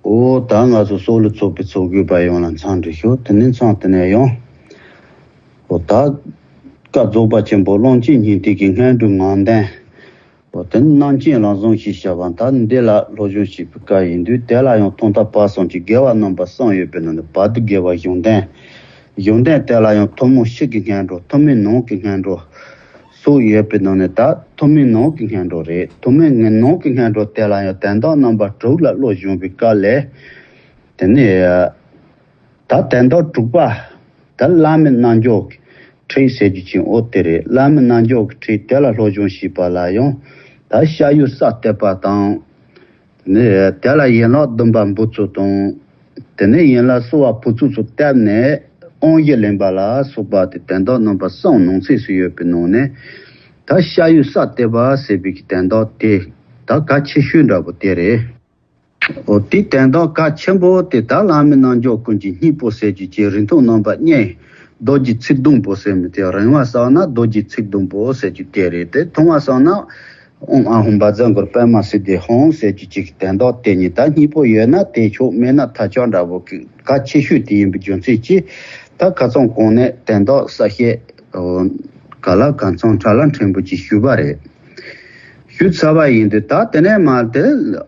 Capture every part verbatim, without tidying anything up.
འོ་ད་ང་ཚོ་སོག་ལུ་ཚོགས་པའི་ཚོགས་གུས་པ་ཡོངས་ལ་འཚམས་འདྲི་ཞུ། དེ་ནས་འཚམས་དེ་ནས་ཡང་། འོ་ད། བཀའ་རྫོགས་པ་ཆེན་པོ་གླང་ཆེན་སྙིང་ཐིག་གི་སྔོན་འགྲོའི་ངག་འདོན། འོ་དེ་ནི་རྣམ་མཁྱེན་ལམ་བཟང་ཞེས་བྱ་བ་ད་འདི་ལ་སློབ་སྦྱོང་བྱེད་པའི་སྐབས་ཡིན་དུས་དེ་ལ་ཡང་ཐོག་མཐའ་བར་གསུམ་གྱི་དགེ་བ་རྣམ་པ་གསུམ་ཡོད་པའི་ནང་ནས་བར་དུ་དགེ་བ་གཞུང་དོན། གཞུང་དོན་དེ་ལ་ཡང་ཐུན་མོང་ཕྱི་གི་སྔོན་འགྲོ་ཐུན་མོང་ནང་གི་སྔོན་འགྲོ། སོགས་ཡོད་པའི་ནང་ནས་ད་ཐུན་མོང་ནང་གི་སྔོན་འགྲོ་རེད། ཐུན་མོང་ནང་གི་སྔོན་འགྲོ་དེ་ལ་ཡང་དོན་དག་རྣམ་པ་དྲུག་ལ་བློ་སྦྱོང་བའི་སྐབས་ལས། དེ་ནས། ད་དོན་དག་དྲུག་པ། ད་བླ་མའི་རྣལ་འབྱོར་གྱི་ཁྲིད་ཟེར་རྒྱུ་ཅིག་འོ་དེ་རེད། བླ་མའི་རྣལ་འབྱོར་གྱི་ཁྲིད་དེ་ལ་སློབ་སྦྱོང་བྱེད་པ་ལ་ཡང་། ད་ཤ་ཡུལ་ས་བལྟས་པ་དང་། དེ་ནས་དེ་ལ་ཡན་ལག་བདུན་པ་འབུལ་ཚུལ་དང་། དེ་ནས་ཡན་ལག་གསོལ་བ་ཕུར་ཚུགས་སུ་བཏབ་ནས་དབང་བཞི་ལེན་པ་ལ་སོགས་པ་དེ་དོན་དག་རྣམ་པ་གསུམ་ནང་གསེས་སུ་ཡོད་པའི་ནང་ནས། ད་ཤ་ཡུལ་ས་བལྟས་པ་ཟེར་བའི་གི་དོན་དག་དེ་ད་གལ་ཆེ་ཤོས་འདྲ་པོ་དེ་རེད། འོ་དེའི་དོན་དག་གལ་ཆེན་པོ་དེ་ད་བླ་མའི་རྣལ་འབྱོར་ཀུན་གྱི་སྙིང་པོ་ཟེར་རྒྱུ་ཅིག་རིང་ཐུང་རྣམ་པ་གཉིས། རྡོ་རྗེ་ཚིག་བརྡུང་པོ་ཟེར་མི་དེ་རིང་བ་བསགས་ན་རྡོ་རྗེ་ཚིག་བརྡུང་པོ་ཟེར་རྒྱུ་དེ་རེད། དེ་ཐུང་བ་བསགས་ན་ཨོཾ་ཨཱཿཧཱུྃ་བཛྲ་གུ་རུ་པདྨ་སིདྡྷི་ཧཱུྃ་ཟེར་རྒྱུ་ཅིག་གི་དོན་དག་དེ་གཉིས་ད་སྙིང་པོ་ཡོད་ན་དེ་ཆོག་མེད་ན་ཐལ་ཆོག་འདྲ་པོ་གི་གལ་ཆེ་ཤོས་དེ་ཡིན་པའི་རྒྱུ་མཚན་གྱིས་ད་ཁ་སང་གོང་ནས་དོན་དག་གསལ་བཤད་ག་ལ་གང་འཚམ་ཕྲ་ལ་ཕྲན་བུ་ཅིག་ཞུས་པ་རེད། ཞུས་ཚར་བ་ཡིན་དུས་ད་དེ་ནས་མར་དེ་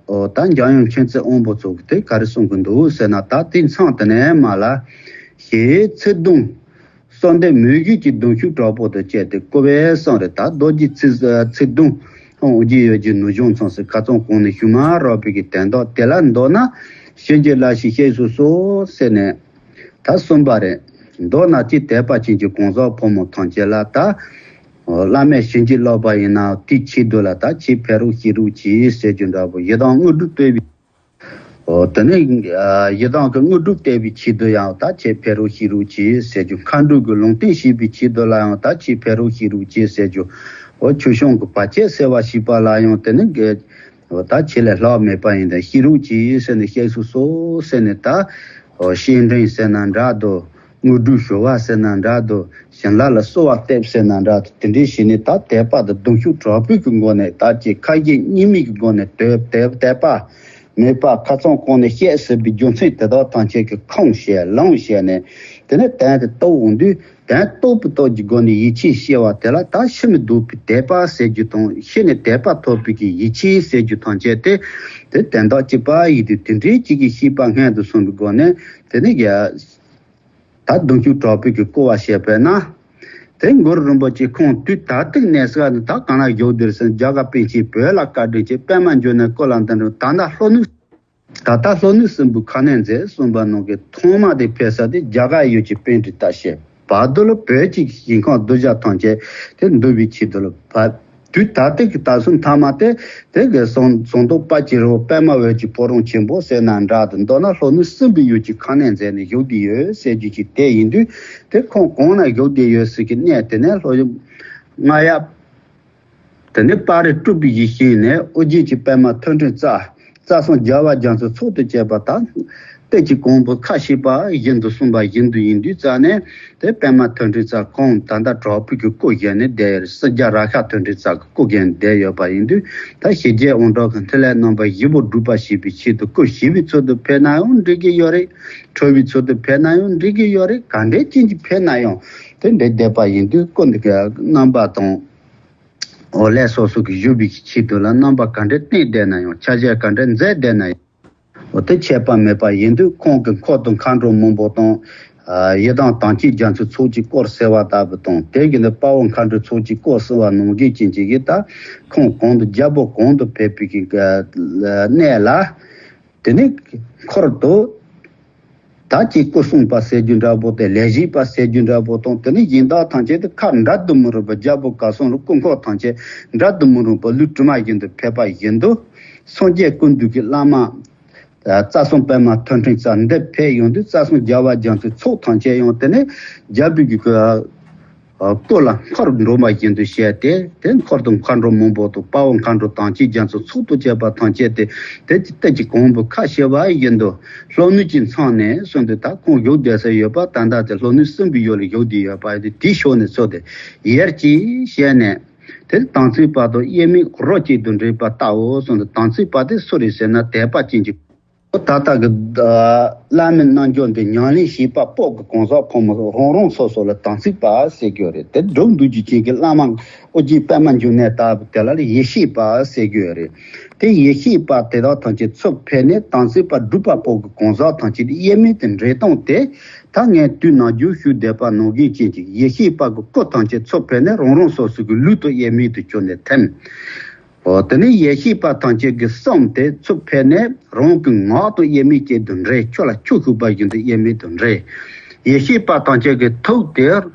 ཨོ་ད་འཇམ་དབྱངས་མཁྱེན་བརྩེ་དབང་པོ་ཚོ་གིས་དེ་ག་རེ་གསུང་གི་འདུག་ཟེར་ན། ད་དེ་མཚམས་དེ་ནས་མར་ལ་ཞེས་ཚིག་བརྡུང་། གསོལ་འདེབས་མོས་གུས་ཀྱི་གདུང་ཤུགས་དྲག་པོ་དང་བཅས་ཏེ་བསྐུལ་བའི་གསུང་རེད། ད་རྡོ་རྗེ་ཚིག་ཚིག་བརྡུང་། དབང་བསྒྱུར་ཡོད་ཀྱི་ནུས་སྦྱོང་ཚང་སྲིད་ཁ་ཚང་གོང་ནས་ཞུ་མ་རག་པའི་གི་དོན་དག་དེ་ལ་མདོར་ན་བྱིན་གྱིས་བརླབས་ཤིང་གཤེགས་སུ་གསོལ་ཟེར་ནས། ད་གསུམ་པ་རེད། མདོར་ན་ཅི་དད་པ་ཅན་གྱི་གང་ཟག་ཕོ་མོ་ཐམས་ཅད་ལ་ད། བླ་མས་བྱིན་གྱིས་བརླབས་པ་ཡིན་ན་དེའི་ཆེད་དུ་ལ་ད་ཁྱེད་ཕེབས་རོགས་ཤིག་རོགས་གྱིས་ཟེར་རྒྱུ་འདྲ་པོ་ཡི་དམ་དངོས་གྲུབ་སྟེར་བའི། དེ་ནས་ཡི་དམ་གྱི་དངོས་གྲུབ་སྟེར་བའི་ཆེད་དུ་ཡང་ད་ཁྱེད་ཕེབས་རོགས་ཤིག་རོགས་གྱིས་ཟེར་རྒྱུ། མཁའ་འགྲོ་གི་ལུང་བསྟན་བྱེད་པའི་ཆེད་དུ་ལ་ཡང་ད་ཁྱེད་ཕེབས་རོགས་ཤིག་རོགས་གྱིས་ཟེར་རྒྱུ། འོ་ཆོས་སྐྱོང་གི་བར་ཆད་སེལ་བ་བྱེད་པ་ལ་ཡང་དེ་ནི་གི། འོ་ད་ཁྱེད་ལས་ལྷག་མེད་པ་ཡིན་ད་ཤེས་རོགས་གྱིས་ཟེར་ནས་གཤེགས་སུ་གསོལ་ཟེར་ནས་ད། འོ་བཤེས་སྤྲིང་ཟེར་ན་འདྲ་འདུག་དངོས་གྲུབ་ཞུ་བ་ཟེར་ན་འདྲ་འདུག་བྱིན་རླབས་ལ་གསོལ་བ་འདེབས་ཟེར་ན་འདྲ་འདུག་དེ་འདྲའི་བྱས་ནས་ད་དད་པ་དང་གདུང་ཤུགས་དྲག་པོའི་གི་སྒོ་ནས་ད་ཅིག་ཁ་ཞེ་གཉིས་མེད་ཀྱི་སྒོ་ནས་དད་དད་དད་པ་མོས་པ་ཁ་ཚང་གོང་ནས་བཤད་ཟེར་བའི་རྒྱུ་མཚན་དེ་དག་ཐམས་ཅད་ཀྱི་ཁུངས་བཤད་ལུང་བཤད་ནས་དེ་ནས་དོན་དེ་རྟོགས་འོང་དུས། དོན་རྟོགས་པའི་སྟོབས་ཀྱི་སྒོ་ནས་ཡིད་ཆེས་སྐྱེ་བ་དེ་ལ་ད་ཤི་མི་སྡུག་པའི་དད་པ་ཟེར་རྒྱུ་དང་ཤི་ནས་དད་པ་ཐོབ་པའི་གི་ཡིད་ཆེས་ཟེར་རྒྱུ་ཐམས་ཅད་དེ། དེ་དོན་དག་གཅིག་པ་ཡིན་དུས་དེ་འདྲའི་གཅིག་གི་ཤེས་པ་སྔོན་དུ་སོང་བའི་སྒོ་ནས་དེ་ནི་ཡ། ད་གདུང་ཤུགས་དྲག་པོའི་གི་བསྐུལ་བ་བྱས་པས་ན། དེ་གུ་རུ་རིན་པོ་ཆེ་ཁོང་དུས་ད་ཐུག་གནས་ས་ནི་ད་གང་ལ་བཞུགས་བསྡད་ཟེར་རྒྱ་གར་པཎ་ཆེན་བོད་ལ་བཀའ་དྲིན་ཆེ་པདྨ་འབྱུང་གནས་སྐུ་ལ་འདི་འདྲ་ད་ལྟ་ལྷོ་ནུབ། ད་ལྟ་ལྷོ་ནུབ་སྲིན་པོའི་ཁ་གནོན་མཛད་གསུངས་པ་ནང་གི་ཐོག་མ་དེ་ཕེབས་ས་དེ་རྒྱ་གར་ཡུལ་གྱི་པཎྜི་ཏ་ཞེས་བར་དུ་ལ་བོད་ཀྱི་ཞིང་ཁམས་གདུལ་བྱ་ཐམས་ཅད་དེ་འདུལ་བའི་ཆེད་དུ་ལ་བར་དུས་ད་ལྟ་གི་ད་གསུམ་ཐ་མ་དེ་དེ་གི་ཟངས་ཟངས་མདོག་དཔལ་གྱི་རི་བོ་པདྨ་འོད་ཀྱི་ཕོ་བྲང་ཆེན་པོ་ཟེར་ན་འདྲ་དུ་མདོར་ན་ལྷོ་ནུབ་སྲིན་པོའི་ཡུལ་གྱི་ཁ་གནོན་མཛད་ནས་བཞུགས་བསྡད་ཡོད་ཟེར་རྒྱུ་ཞིག་དེ་ཡིན་དུས་དེ་ཁོང་གང་ན་བཞུགས་བསྡད་ཡོད་ཟེར་གི་གནས་དེ་ནས་ལྷོ་ཡུལ་རྔ་ཡབ། དེ་ནས་དཔའ་རིས་སྤྲུལ་པའི་ཡེ་ཤེས་ནས་ཨོ་རྒྱན་གྱི་པདྨ་ཐོད་ཕྲེང་རྩལ། རྩ་གསུམ་རྒྱལ་བ་རྒྱ་མཚོའི་ཚོགས་དང་བཅས་པ་དང་། གཏེར་གྱི་གོང་བུ་ཁ་ཕྱེས་པ་བཞིན་དུ་གསུངས་པ་བཞིན་དུ་ཡིན་དུས་རྩ་ནས་དེ་པདྨ་ཐོད་ཕྲེང་རྩལ་ཁོང་ད་ལྟ་དྲག་པོའི་གི་སྐུ་བཞེངས་ནས་བསྡད་ཡོད་རེད། སྲིད་རྒྱལ་རཀྴ་ཐོད་ཕྲེང་རྩལ་གྱི་སྐུ་བཞེངས་ནས་བསྡད་ཡོད་པ་ཡིན་དུས་ད་ཞི་རྒྱས་དབང་དྲག་གི་ཐིག་ལེ་རྣམ་པ་བཞི་པོ་སྒྲུབ་པ་བྱེད་པའི་ཆེད་དུ་སྐུ་ཞི་བའི་ཚུལ་དུ་ཕེབས་ན་ཡང་འགྲིག་གི་ཡོད་རེད། ཁྲོ་བའི་ཚུལ་དུ་ཕེབས་ན་ཡང་འགྲིག་གི་ཡོད་རེད། ག་འདྲའི་ཅན་གྱི་ཕེབས་ན་ཡང་དེ་འདྲའི་བསྡད་པ་ཡིན་དུས་སྐུ་འདི་གི་རྣམ་པ་དང་། འོ་ལས་སོ་སོ་གི་བཞུགས་པའི་ཆེད་དུ་ལ་རྣམ་པ་ག་འདྲ་བསྟན་བསྡད་ན་ཡང་ཆ་བྱད་ག་འདྲ་མཛད་བསྡད་ན་ཡང་། འོ་དེ་ཁྱད་པར་མེད་པ་ཡིན་དུས་ཁོང་གི་འཁོར་དང་མཁའ་འགྲོ་མང་པོ་དང་། ཡི་དམ་དམ་ཅན་རྒྱ་མཚོའི་ཚོགས་ཀྱིས་བསྐོར་ཟེར་བ་ལྟ་བུ་དང་དེ་གི་ནི་དཔའ་བོ་མཁའ་འགྲོའི་ཚོགས་ཀྱིས་བསྐོར་ཟེར་བ་ནང་བཞིན་ཅན་གྱི་ཡི་ད་ཁོང་གོང་དུ་རྒྱལ་པོ་གོང་དུ་ཕེབས་པའི་གི་གནས་ལ། དེ་ནས་འཁོར་དུ། ད་ཅིག་སྐུ་གསུངས་པ་ཟེར་རྒྱུ་འདྲ་པོ་དེ་ལས་བཞེས་པ་ཟེར་རྒྱུ་འདྲ་པོ་དང་དེ་ནས་ཡིན་དག་ཐམས་ཅད་དུ་ཁ་འདྲ་དུ་མི་རུང་བ་རྒྱལ་པོ་གར་སོང་ལ་སྐུ་འཁོར་ཐམས་ཅད་འདྲ་དུ་མི་རུང་བ་ལུས་དྲི་མ་བཞིན་དུ་ཕེབས་པ་བཞིན་དུ་སངས་རྒྱས་ཀུན་འདུས་ཀྱི་བླ་མ། རྩ་གསུམ་པདྨ་ཐོད་ཕྲེང་རྩལ་འདི་ཕེབས་ཡོང་དུས་རྩ་གསུམ་རྒྱལ་བ་རྒྱ་མཚོའི་ཚོགས་ཐམས་ཅད་ཡང་དེ་ནས་རྒྱལ་པོའི་གི་སྐུ་ལ་འཁོར་འགྲོ་མ་བཞིན་དུ་བཤད་དེ་དེ་འཁོར་དང་མཁའ་འགྲོ་མང་པོ་དང་དཔའ་བོ་མཁའ་འགྲོ་དམ་ཅན་རྒྱ་མཚོའི་ཚོགས་དང་བཅས་པ་ཐམས་ཅད་དེ་དེ་གཏེར་གྱི་གོང་བུ་ཁ་ཕྱེ་བ་བཞིན་དུ་ལྷོ་ནུབ་ཀྱི་མཚམས་ནས་གསུངས་ཏེ་ད་ཁོང་བཞུགས་བསྡད་ས་ཡོད་པ་ད་ལྟ་དེ་ལྷོ་ནུབ་སྲིན་པོའི་ཡུལ་ལ་བཞུགས་བསྡད་ཡོད་པ་དེ་དེའི་ཕྱོགས་ནས་ཚུར་དེ་ཡར་གྱིས་བཤད་ནས་དེ་དམ་ཚིག་པ་དང་དབྱེར་མེད་རོ་གཅིག་ཏུ་འདྲེས་པ་ལྟའོ་གསུངས་ཏེ་དམ་ཚིག་པ་དེ་སུ་རེད་ཟེར་ན་དད་པ་ཅན་གྱི། ད་ལྟ་གི་ཨ་བླ་མའི་རྣལ་འབྱོར་འདི་ཉམས་ལེན་བྱེད་པ་པོ་གི་གང་ཟག་ཕོ་མོ་རང་རང་སོ་སོ་ལ་དམ་ཚིག་པ་ཟེར་གྱི་ཡོད་རེད། དེ་སྒྲུབ་འདོད་རྒྱུ་ཅན་གྱི་བླ་མ་ཨོ་རྒྱན་པདྨ་འབྱུང་གནས་ལྟ་བུ་དེ་ལ་ཡེ་ཤེས་པ་ཟེར་གྱི་ཡོད་རེད། དེ་ཡེ་ཤེས་པ་དེ་དག་ཐམས་ཅད་ཚུར་ཕེབས་ནས་དམ་ཚིག་པ་སྒྲུབ་པ་པོ་གི་གང་ཟག་ཐམས་ཅད་དབྱེར་མེད་དུ་འདྲེན་སྟངས་དེ། ད་ངས་དུས་ནམ་རྒྱུན་ཞུ་བསྡད་པ་ནང་བཞིན་བྱས་ཀྱི་ཡེ་ཤེས་པ་གི་སྐུ་ཐམས་ཅད་ཚུར་ཕེབས་ནས་རང་རང་སོ་སོ་གི་ལུས་དང་དབྱེར་མེད་དུ་གྱུར་ནས་ཐིམ། འོ་དེ་ནས་ཡེ་ཤེས་པ་ཐམས་ཅད་ཀྱི་སེམས་དེ་ཚུར་ཕེབས་ནས་རང་གི་ངག་དང་དབྱེར་མེད་ཅན་དུ་འདྲེས། ཆུ་ལ་ཆུ་ཞུགས་པ་བཞིན་དུ་དབྱེར་མེད་དུ་འདྲེས། ཡེ་ཤེས་པ་ཐམས་ཅད་ཀྱི་ཐུགས་དེ་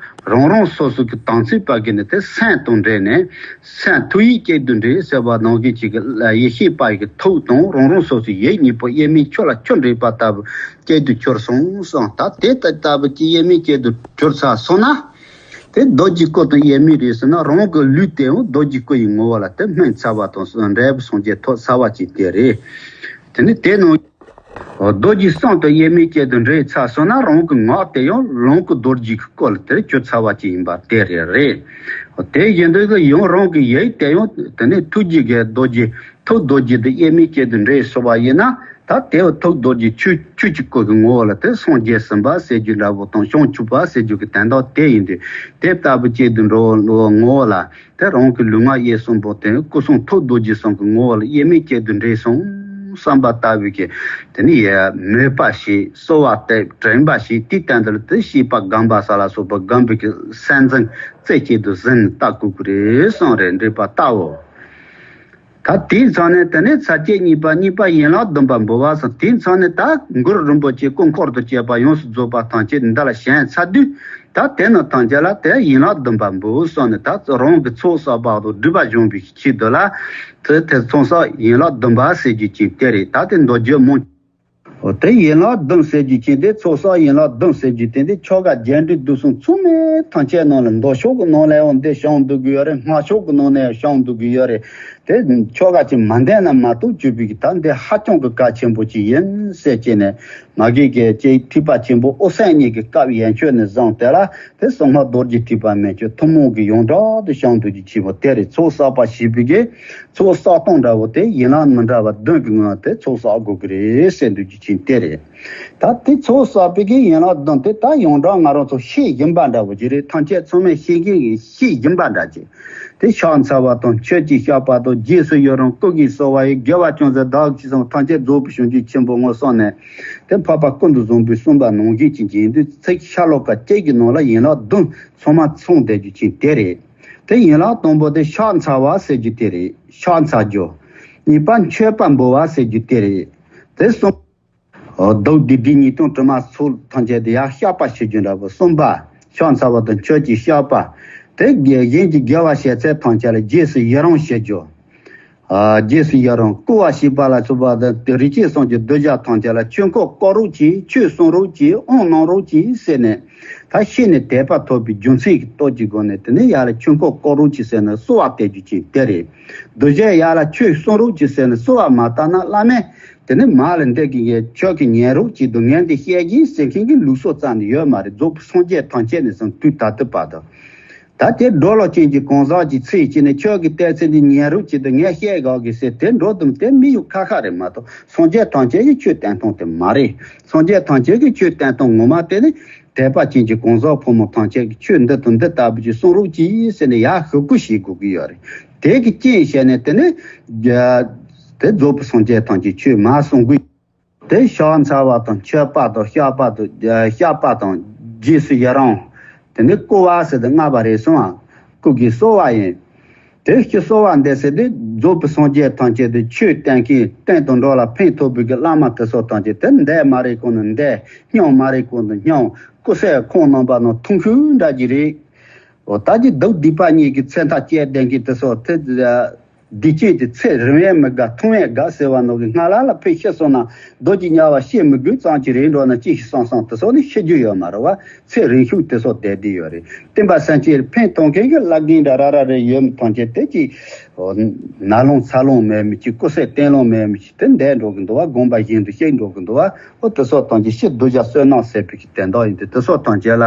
རང་རང་སོ་སོ་གི་དམ་ཚིག་པ་གི་ནི་དེ་སེམས་དང་འདྲེས་ནས་སེམས་ཐུགས་ཡིད་གཅིག་ཏུ་འདྲེས་ཟེར་བ་ནང་བཞིན་གཅིག་གི་ཡེ་ཤེས་པ་ཡི་གི་ཐུགས་དང་རང་རང་སོ་སོའི་ཡིད་གཉིས་པོ་དབྱེར་མེད་ཆུ་ལ་ཆུ་འདྲེས་པ་ལྟ་བུ་གཅིག་ཏུ་གྱུར་སོང་གསུངས། ད་དེ་ལྟ་ལྟ་བུ་གཅིག་དབྱེར་མེད་གཅིག་ཏུ་གྱུར་ཚར་སོང་ན། དེ་རྡོ་རྗེ་སྐུ་དང་དབྱེར་མེད་རེད་ཟེར་ན། རང་གི་ལུས་དེའང་རྡོ་རྗེ་སྐུ་ཡི་ངོ་བོ་ལ་དེ་སྨིན་ཚར་བ་དང་། འབྲས་བུ་སངས་རྒྱས་ཐོབ་ཚར་བ་ཅིག་དེ་རེད། དེ་ནི་དེ་ནང་རྡོ་རྗེ་སེམས་དང་དབྱེར་མེད་གཅིག་ཏུ་འདྲེས་ཚར་སོང་ན། རང་གི་ངག་དེ་ཡང་ལོངས་སྐུ་རྡོ་རྗེ་གི་སྐུ་ལ་དེར་གྱུར་ཚར་བ་ཅིག་ཡིན་པ་དེ་རེད་རེད། དེ་བཞིན་དུ་ཡང་རང་གི་ཡིད་དེ་ཡང་དེ་ནི་ཐུགས་རྗེ་གི་རྡོ་རྗེ། ཐུགས་རྡོ་རྗེ་དང་དབྱེར་མེད་གཅིག་ཏུ་འདྲེས་སོང་བ་ཡིན་ན། ད་དེ་བ་ཐུགས་རྡོ་རྗེ་ཆོས་ཆོས་ཀྱི་སྐུ་གི་ངོ་བོ་ལ་དེ་སངས་རྒྱས་ཟིན་པ་ཟེར་རྒྱུ་འདྲ་བོ་དང་། བྱང་ཆུབ་པ་ཟེར་རྒྱུ་གི་དོན་དག་དེ་ཡིན་དུས། དེ་ལྟ་བུ་གཅིག་ཏུ་འགྲོ་བའི་ངོ་བོ་ལ་དེ་རང་གི་ལུས་ངག་ཡིད་གསུམ་པོ་དེ་སྐུ་གསུང་ཐུགས་རྡོ་རྗེ་གསུམ་གྱི་ངོ་བོ་ལ་དབྱེར་མེད་གཅིག་ཏུ་འདྲེས་སོང་བསམ་པ་ལྟ་བུ་གི་དེ་ནི་ཡ་མོས་པ་བྱས། གསོལ་བ་བཏབ། དྲན་པ་བྱས། དེའི་སྟེང་དུ་ལ་དེ་ཤེས་པ་སྒོམ་པ་ས་ལ་སོགས་པ་སྒོམ་པའི་གི་སེམས་འཛིན་རྩེ་གཅིག་ཏུ་ཟིན་ནས་ལྟ་དགོས་ཀྱི་རེད་གསུངས་རེད། འགྲེལ་པ་ལྟའོ། ད་དེའི་མཚམས་ནས་དེ་ནས་ཚར་གཅིག་གཉིས་པ། གཉིས་པ་ཡན་ལག་བདུན་པ་འབུལ་བ་ཟེར། དེའི་མཚམས་ནས་ད་གུ་རུ་རིན་པོ་ཆེ་སྐུ་འཁོར་དང་བཅས་པ་ཡོངས་སུ་རྫོགས་པ་ཐམས་ཅད་འདི་ལ་བྱོན་ཚར་དུས། ད་དེ་ནི་ཐམས་ཅད་ལ་དེ་ཡན་ལག་བདུན་པ་འབུལ་གསུངས་ནས། ད་རང་གི་ཚོགས་བསགས་པ་དང་སྒྲིབ་པ་སྦྱོང་བའི་ཆེད་དུ་ལ་དེ་དེ་ཚོགས་བསགས་ཡན་ལག་བདུན་པ་ཟེར་རྒྱུ་ཅིག་དེ་རེད། ད་དེ་མདོ་རྒྱུད་མང་། འོ་དེ་ཡན་ལག་བདུན་ཟེར་རྒྱུ་ཅན་དེ། ཚོགས་བསགས་ཡན་ལག་བདུན་ཟེར་རྒྱུ་དེ་འདི་ཆོ་ག་རྒྱས་འབྲིང་བསྡུས་གསུམ་ཚང་མའི་ཐམས་ཅད་ནང་ལ། མདོ་ཕྱོགས་ཀྱི་ནང་ལ་ཡང་འདི་བྱུང་འདུག་གི་ཡོད་རེད། སྔགས་ཕྱོགས་ཀྱི་ནང་ནས་ཡང་བྱུང་འདུག་གི་ཡོད་རེད། དེ་ཆོ་ག་ཅིག་མ་འདོན་ན་མ་གཏོགས་བརྗོད་པའི་གི་ད་འདི་ཧ་ཅང་གི་གལ་ཆེན་པོ་ཅིག་ཡིན་ཟེར་བྱས་ནས། མ་གི་གི་ཅིག་ཐེག་པ་ཆེན་པོ་ཨོ་སན་གཉིས་ཀྱི་སྐབས་ཡན་ཆོད་ནས་བཟུང་དེ་ལ་དེ་གསང་སྔགས་རྡོ་རྗེ་ཐེག་པ་མན་ཆད་ཐུན་མོང་གི་ཡོངས་གྲགས་དུ་བྱུང་འདུག་གི་ཆེན་པོ་དེ་རེད། ཚོགས་བསགས་པ་ཞེས་པའི་གི་ཚོགས་བསགས་སྟངས་འདྲ་བོ་དེ་ཡན་ལག་མི་འདྲ་བ་བདུན་གྱི་ངང་དེ་ཚོགས་བསགས་དགོས་ཀྱི་རེད་ཟེར་འདུག་རྒྱུ་ཅན་དེ་རེད། ད་དེ་ཚོགས་བསགས་པའི་གི་ཡན་ལག་བདུན་དེ་ད་ཡོངས་གྲགས་ང་རང་ཚོ་ཤེས་བཞིན་པ་འདྲ་བོ་ཅིག་རེད། ཐམས་ཅད་ཚང་མས་ཤེས་མཁན་གྱི་ཤེས་བཞིན་པ་འདྲ་ཅིག་དེ་ཕྱག་འཚལ་བ་དང་མཆོད་ཅིང་བཤགས་པ་དང་། རྗེས་སུ་ཡི་རང་བསྐུལ་གྱིས་གསོལ་བ་ཡི། དགེ་བ་ཅུང་ཟད་བདག་གིས་བསམ། ཐམས་ཅད་རྫོགས་པའི་བྱང་ཆུབ་ཆེན་པོའི་ངོ་། གསུངས་ནས་དེ་འཕགས་པ་ཀུན་ཏུ་བཟང་པོས་གསུངས་པ་ནང་བཞིན་གྱི་རྗེས་ཟློས་ཚིག་ཤ་ལོ་ཀ་གཅིག་གི་ནང་ལ་ཡན་ལག་བདུན་ཚང་མ་ཚང་བསྡད་རྒྱུ་ཅན་དེ་རེད། དེ་ཡན་ལག་དང་པོ་དེ་ཕྱག་འཚལ་བ་ཟེར་རྒྱུ་དེ་རེད། ཕྱག་འཚལ་རྒྱུ། གཉིས་པ་མཆོད་པ་འབུལ་བ་ཟེར་རྒྱུ་དེ་རེད། དེ་གསུམ། འོ་བདུད་སྡིག་སྒྲིབ་ཉེས་ལྟུང་དྲི་མ་ཚོགས་ཐམས་ཅད་དེ་ཡར་བཤགས་པ་ཞུ་རྒྱུ་འདྲ་བོ། གསུམ་པ་ཕྱག་འཚལ་བ་དང་མཆོད་ཅིང་བཤགས་པ། དེ་གཞན་གྱི་དགེ་བ་བྱས་ཚད་ཐམས་ཅད་ལ་རྗེས་སུ་ཡི་རང་ཞུ་རྒྱུ། ཨ་རྗེས་སུ་ཡི་རང་བསྐུལ་བ་ཞེས་པ་ལ་སོགས་པ་དང་། དེ་རིགས་ཅན་གསུམ་གྱི་གདུལ་བྱ་ཐམས་ཅད་ལ་ཆོས་འཁོར་བསྐོར་རོགས་གྱིས། ཆོས་གསུང་རོགས་གྱིས། དབང་གནང་རོགས་གྱིས་ཟེར་ནས། ད་ཤེས་ནས་དད་པ་ཐོབ་པའི་རྒྱུ་མཚན་གྱི་སྟོབས་ཀྱི་སྒོ་ནས་དེ་ནས་ཡར་ལ་ཆོས་འཁོར་བསྐོར་རོགས་གྱིས་ཟེར་ནས་གསོལ་བ་འདེབས་རྒྱུ་ཅན་དེ་རེད། གདུལ་བྱ་ཡར་ལ་ཆོས་གསུང་རོགས་གྱིས་ཟེར་ནས་གསོལ་བ་མ་བཏབ་ན་བླ་མས་དེ་ནས་མར་ལ་འདི་གི་ཁྱོད་ཀྱིས་ཉན་རོགས་གྱིས་དང་། ངས་འདི་བཤད་ཀྱིས་ཟེར་མཁན་གྱི་ལུགས་སྲོལ་རྩ་ནས་ཡོད་མ་རེད། རྫོགས་པའི་སངས་རྒྱས་ཐམས་ཅད་ནས་བཟུང་དུས་ད་ལྟ་བར་དུ། ད་དེ་འགྲོ་ལོག་ཅན་གྱི་གང་ཟག་གི་ཚེ་གཅིག་ནས་ཁྱོད་ཀྱིས་བལྟས་ཚེ་འདི་ཉན་རོགས་གྱིས་དང་། ངས་བཤད་དགོས་གི་ཟེར་དེ་འགྲོ་དུས་དེ་མི་ཡུལ་ཁ་ཁ་རེད་མ་གཏོགས། སངས་རྒྱས་ཐམས་ཅད་ཀྱི་ཆོས་བསྟན་སྟངས་དེ་མ་རེད། སངས་རྒྱས་ཐམས་ཅད་ཀྱི་ཆོས་བསྟན་སྟངས་ངོ་མ་དེ་ནི་དད་པ་ཅན་གྱི་གང་ཟག་ཕོ་མོ་ཐམས་ཅད་ཀྱི་ཆོས་འདི་དང་འདི་ལྟ་བུ་ཅིག་གསུང་རོགས་གྱིས་ཟེར་ནས་ཡར་ཞུ་སྐུལ་བྱེད་དགོས་ཀྱི་ཡོད་རེད། དེ་གི་རྐྱེན་བྱས་ནས་དེ་ནི་དེ་རྫོགས་པའི་སངས་རྒྱས་ཐམས་ཅད་ཆོས་མར་གསུང་དགོས། དེ་ཕྱག་འཚལ་བ་དང་མཆོད་པ་དང་བཤགས་པ་དང་། བཤགས་པ་དང་རྗེས་སུ་ཡི་རང་། དེ་ནི་བསྐུལ་བ་ཟེར་དེ་སྔ་བ་རེད་གསུངས་པ། བསྐུལ་གྱིས་གསོལ་བ་ཡིན། དེ་ཕྱིར་གསོལ་བ་འདེབས་ཟེར་དེ་རྫོགས་པའི་སངས་རྒྱས་ཐམས་ཅད་དེ་ཆོས་བསྟན་མཁན་བསྟན་དང་འགྲོ་ལ་ཕན་ཐོགས་པའི་གི་བླ་མ་དེ་ཚོ་ཐམས་ཅད་དེ་འདས་མ་རེད་གོང་དུ་འདས། སྙམ་མ་རེད་གོང་དུ་སྙམ། སྐུ་ཚེ་ཁོང་རྣམ་པ་ནང་ཐུང་ཤོས་འདྲ་གྱི་རེད། འོ་ད་ཀྱི་བདུད་སྡིག་པ་གཉིས་ཀྱི་ཚེ་མཐའ་བཅད་བསྡད་མཁན་དེ་ཚོ་དེ། སྡིག་ཅན་དེ་ཚེ་རིང་བས་མི་དགའ་ཐུང་བས་དགའ་ཟེར་བ་ནང་གི་སྔ་ལ་ལ་ཕེབས་ཤི་སོང་ན་རྡོ་རྗེ་དམྱལ་བ་ཤི་མི་དགོས་ཙམ་ཅིག་རེད། འགྲོ་ན་ཅི་ཞིག་བསམ་བསམ་དེ་ཚོ་ནི་ཤི་རྒྱུ་ཡོད་མ་རེད་བ། ཚེ་རིང་ཤོས་དེ་ཚོ་བསྡད་བསྡད་ཡོད་རེད། བསྟན་པ་སེམས་ཅན་ཕན་ཐོགས་མཁན་གྱི་བླ་རྒན་འདྲ་ར་ར་རེ་ཡོད་མི་ཐམས་ཅད་དེ་ཅི། ནད་ལོང་ཚ་ལོང་མེད་མི་ཅི། སྐུ་ཚེ་བརྟན་ལོང་མེད་མི་ཅི། དེ་འདས་འགྲོ་གི་འདུག་བ། དགོངས་པ་གཞན་དུ་གཤེགས་འགྲོ་གི་འདུག་བ། ཨོ་དེ་ཚོ་ཐམས་ཅད་ཕྱིར་གདུལ་བྱ་བསོད་ནམས་ཟད་པའི་གི་དོན་དག་ཡིན་ཏེ། དེ་ཚོ་ཐམས་ཅད་ལ་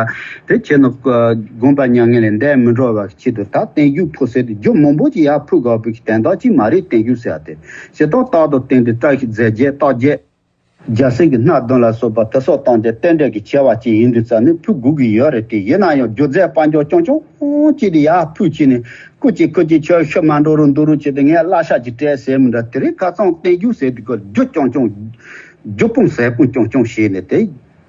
དེ་ཁྱེད་ནི་དགོངས་པ་མྱ་ངན་ལས་འདས་མི་འགྲོ་བ་གི་ཆེད་དུ་ད་བརྟན་བཞུགས་ཕུལ་ཟེར་ཏེ་རྒྱུ་མང་པོ་ཅིག་ཡར་ཕུལ་དགོས་པའི་གི་དོན་དག་ཅིག་མ་རེད། བརྟན་བཞུགས་ཟེར་ཏེ་ཞེ་སྡང་རྟག་ཏུ་བརྟེན་ཏེ་བཀྲ་ཤིས་རྫས་བརྒྱད་རྟགས་བརྒྱད། རྒྱལ་སྲས་ཀྱི་སྣ་བདུན་ལ་སོགས་པ་དེ་སོགས་བཏང་སྟེ་རྟེན་འབྲེལ་གྱི་ཆེ་བ་ཅིག་ཡིན་དུས་ཙང་ནི་ཕུལ་དགོས་ཀྱི་ཡོད་རེད་དེ། ཡིན་ན་ཡང་སྒྱུ་རྩལ་དཔལ་འབྱོར་རྐྱང་རྐྱང་ཅིག་ལ་ཡར་ཕུལ་བྱས་ནས་སྐུ་མཁྱེན་སྐུ་མཁྱེན་ཁྱོད་ཤི་མ་འགྲོ་རུང་འདུག་རུང་བྱས་ཏེ་ངས་གླ་ཆ་ཅིག་སྤྲད་ཟེར་མི་འདྲ། དེ་རིང་ཁ་སང་བསྟན་འགྱུར་ཟེར་དུས་ཀྱི་རྒྱུ་རྐྱང་རྐྱང་རྒྱུ་སྤུངས་ཟས་སྤུངས་རྐྱང་རྐྱང་བྱས་ནས་དེ།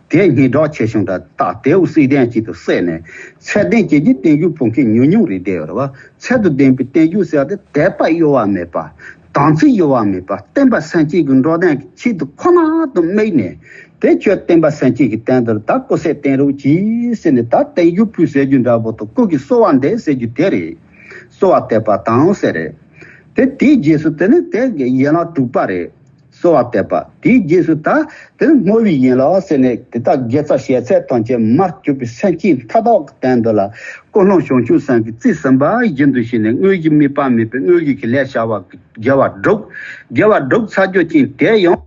དེ་སྙན་གྲགས་ཆེ་ཆུང་འདྲ་ད་དེའུ་བསིལ་ལྡན་གཅིག་ཏུ་བསྲེས་ནས། ཚད་ལྡན་ཅན་གྱི་བསྟན་འགྱུར་ཕུལ་མཁན་ཉུང་ཉུང་རེད་བསྡད་ཡོད་རེད་བ། ཚད་དང་ལྡན་པའི་བསྟན་འགྱུར་ཟེར་བ་དེ་དད་པ་གཡོ་བ་མེད་པ། དམ་ཚིག་གཡོ་བ་མེད་པ། བསྟན་པ་སངས་རྒྱས་ཀྱི་འགྲོ་དོན་གྱི་ཆེད་དུ་ཁོ་ན་དུ་དམིགས་ནས། དེ་ཁྱོད་བསྟན་པ་སངས་རྒྱས་ཀྱི་དོན་དུ་ད་སྐུ་ཚེ་བརྟན་རོགས་གྱིས་ཟེར་ནས་ད་བསྟན་འགྱུར་ཕུལ་ཟེར་རྒྱུ་འདྲ་པོ་དང་སྐུ་གི་གསོལ་བ་འདེབས་ཟེར་རྒྱུ་དེ་རེད། གསོལ་བ་འདེབས་པ་དང་ཟེར་རེད། དེ་དེའི་རྗེས་སུ་དེ་ནི་དེ་ཡན་ལག་དྲུག་པ་རེད། གསོལ་བ་འདེབས་པ་དེའི་རྗེས་སུ་ད་དེ་ནི་བསྔོ་བའི་ཡན་ལག་ཟེར་ནས་དེ་དག་དགེ་རྩ་ཞལ་ཚད་ཐམས་ཅད་མར་གྱུར་པའི་སེམས་ཅན་མཐའ་དག་གི་དོན་དུ་ལ་ཀུན་སློང་བྱང་ཆུབ་སེམས་ཀྱི་རྩིས་ཟིན་པ་བཞིན་དུ་བྱས་ནས་དངོས་གཞི་དམིགས་པ་མེད་པའི་དངོས་གཞི་གི་ལས་བྱ་བ་དགེ་བ་སྒྲུབ། དགེ་བ་སྒྲུབ་ཚར་རྒྱུ་ཅན་དེ་ཡང་